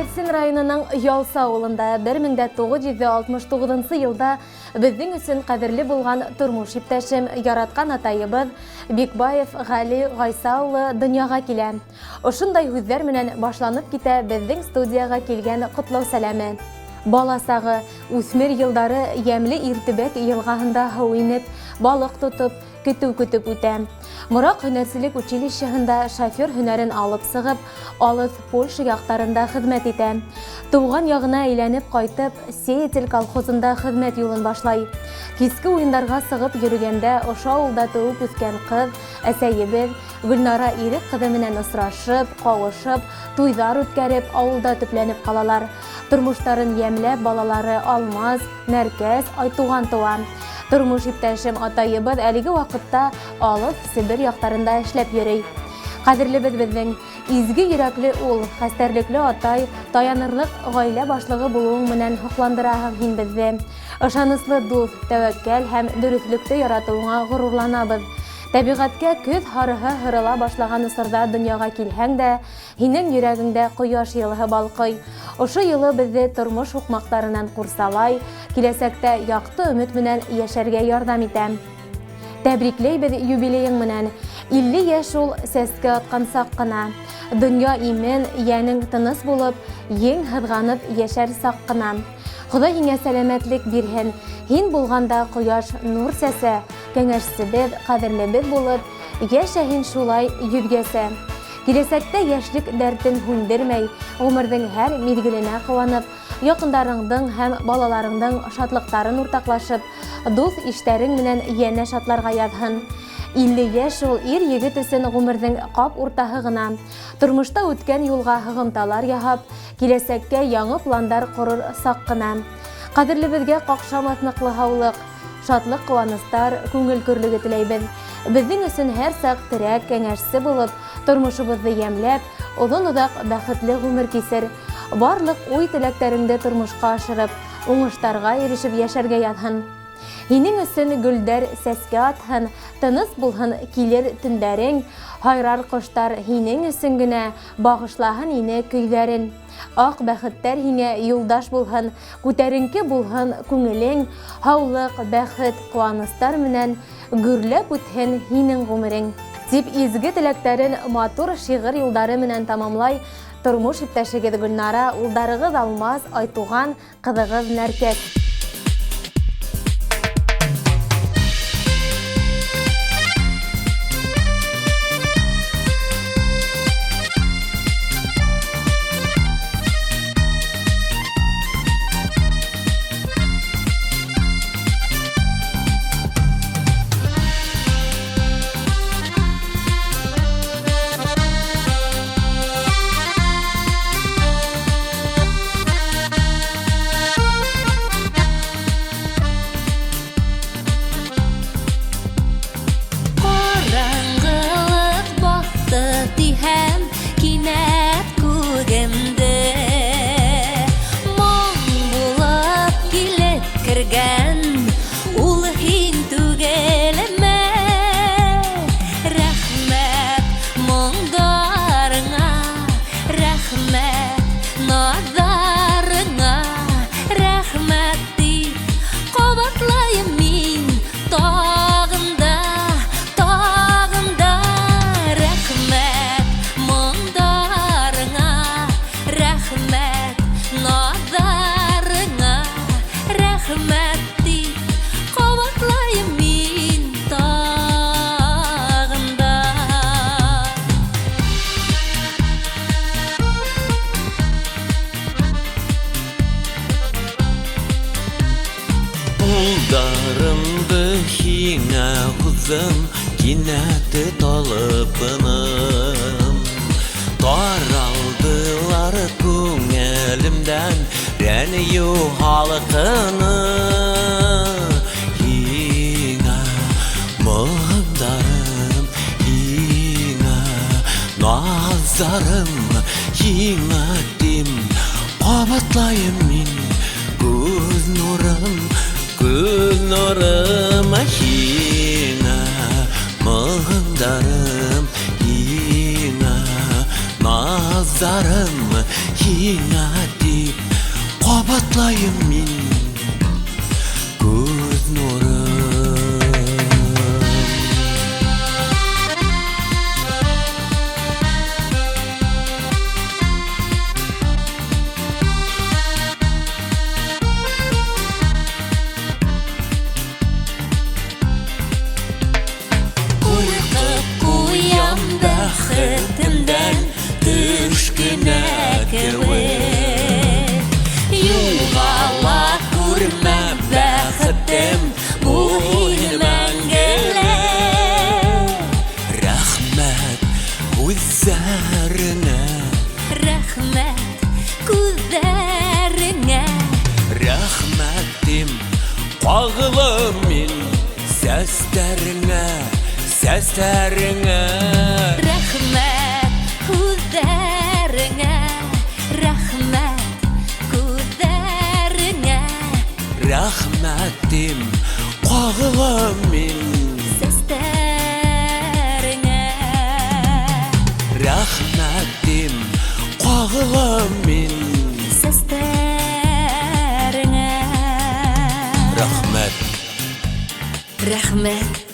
Күгәрсен районының Ялса авылында 1969 елда безнең өчен кадерле булган тормыш иптәшем, яраткан атаебыз Бикбаев Гали Гайса улы дөньяга килә. Ошындай һүҙҙәр менән башланып китә беҙҙең студияға килгән ҡотлау сәләме. Бала сағы, үҫмер йылдары йәмле Иртебәк йылғаһында һыу инеп, балыҡ тотоп, көтөү көтөп үтә. Мораҡ һөнәрселек училищеһында шофер һөнәрен алып сығып, алыҫ Польша яҡтарында хеҙмәт итә. Тыуған яғына әйләнеп ҡайтып, Сеятель колхозында хеҙмәт юлын башлай. Киске уйындарга сығып йөрөгәндә ошо ауылда тыуып үҫкән ҡыҙ, әсәйебеҙ, Гөлнара Ирек ҡыҙы менән осрашып, ҡауышып, туйҙар үткәреп, ауылда төпләнеп ҡалалар. Тормоштарын йәмләп балалары Алмаз, Нәркәс, Айтуған тыуа. Тормош иптәшем атайыбыҙ әлеге ваҡытта алыҫ Себер яҡтарында эшләп йөрөй. Ҡәҙерлебеҙ беҙҙең изге йөрәкле ул, хәстәрлекле атай, таянырлыҡ ғаилә башлығы булыуың менән һоҡландыраһың һин беҙҙе. Ышаныслы дуҫ, тәүәккәл һәм дөрөҫлөктө яратыуыңа ғорурланабыҙ. Тәбиғәткә көҙ һарыһы һырыла башлаған осорҙа донъяға килһәң дә, һинең йөрәгеңдә ҡояш йылыһы балҡый. Ошо йылы беҙҙе тормош һуҡмаҡтарынан ҡурсалай, киләсәктә яҡты өмөт менән йәшәргә ярҙам итә. Тәбрикләйбеҙ юбилейың менән. 50 йәш ул сәскә атҡан саҡ ҡына. Донъя имен, йәнең тыныс булып, ең һыҙғанып йәшәр саҡ ҡына. Хоҙай һиңә сәләмәтлек бирһен. Һин булғанда ҡояш нур сәсә, кәңәшсебеҙ, ҡәҙерлебеҙ булып, йәшә һин шулай йөҙгәсә. Киләсәктә йәшлек дәртен һүндермәй, ғүмерҙең һәр миҙгеленә ҡыуанып, яҡындарыңдың һәм балаларыңдың шатлыҡтарын уртаҡлашып, дуҫ-иштәрең менән йәнә шатларға яҙһын. 50 йәш ул ир-егет өсөн ғүмерҙең ҡап уртаһы ғына. Тормошта үткән юлға һығымталар яһап, киләсәккә яңы пландар ҡорор саҡ ҡына. Ҡәҙерлебеҙгә ҡаҡшамаҫ ныҡлы һаулыҡ, шатлыҡ-ҡыуаныстар, күңел көрлөгө теләйбеҙ. Беҙҙең өсөн һәр саҡ терәк, кәңәшсе булып, тормошобоҙҙо йәмләп, оҙон-оҙаҡ бәхетле ғүмер кисер. Барлыҡ уй-теләктәреңде тормошҡа ашырып, уңыштарға ирешеп йәшәргә яҙһын. Һинең өсөн гөлдәр сәскә атһын, тыныс булһын килер төндәрең, һайрар ҡоштар һинең өсөн генә бағышлаһын ине көйҙәрен. Аҡ бәхеттәр һиңә юлдаш булһын, күтәренке булһын күңелең, һаулыҡ, бәхет, ҡыуаныстар менән гөрләп үтһен һинең ғүмерең. Тип изге теләктәрен матур шиғыр юлдары менән тамамлай тормош иптәшегеҙ Гөлнара, улдарығыҙ Алмаз, Айтуған, Ҡыҙығыҙ Нәркәс. Ҡараңғылыҡ баҫты тиһәм, кинәт күҙемде. Моң булып килеп кергән ул һин түгелме? Рәхмәт моңдарыңа, рәхмәт наҙарыңа, рәхмәт дип ҡабатлайым мин тағын да, тағын да. Рәхмәт моңдарыңа, рәхмәт наҙарыңа, рәхмәт дип ҡабатлайым мин тағын да. Ҡулдарымды һиңә һуҙҙым, кинәт талпыным. Таралдылар күңелемдән рәнйеү һалҡыны. Һиңә моңдарым, һиңә назарым, һиңә тим, ҡабатлайым мин, күҙ нурым, күҙ нурым, һиңә моңдарым, һиңә назарым. Зарым һиңә тип ҡабатлайым мин. Күҙ нурым. Куркып куям бәхетемдән төш кенә кеүек. Югала күрмә, бәхетем, бул һин мәңгелек. Рәхмәт һүҙҙәреңә. Рәхмәт күҙҙәреңә. Рәхмәт тим ҡағылам мин сәстәреңә, сәстәреңә. Рәхмәт һүҙҙәреңә, рәхмәт күҙҙәреңә. Рәхмәт тим ҡағылам мин Сәстәреңә. Рәхмәт тим ҡағылам мин Сәстәреңә. Рәхмәт. Рәхмәт.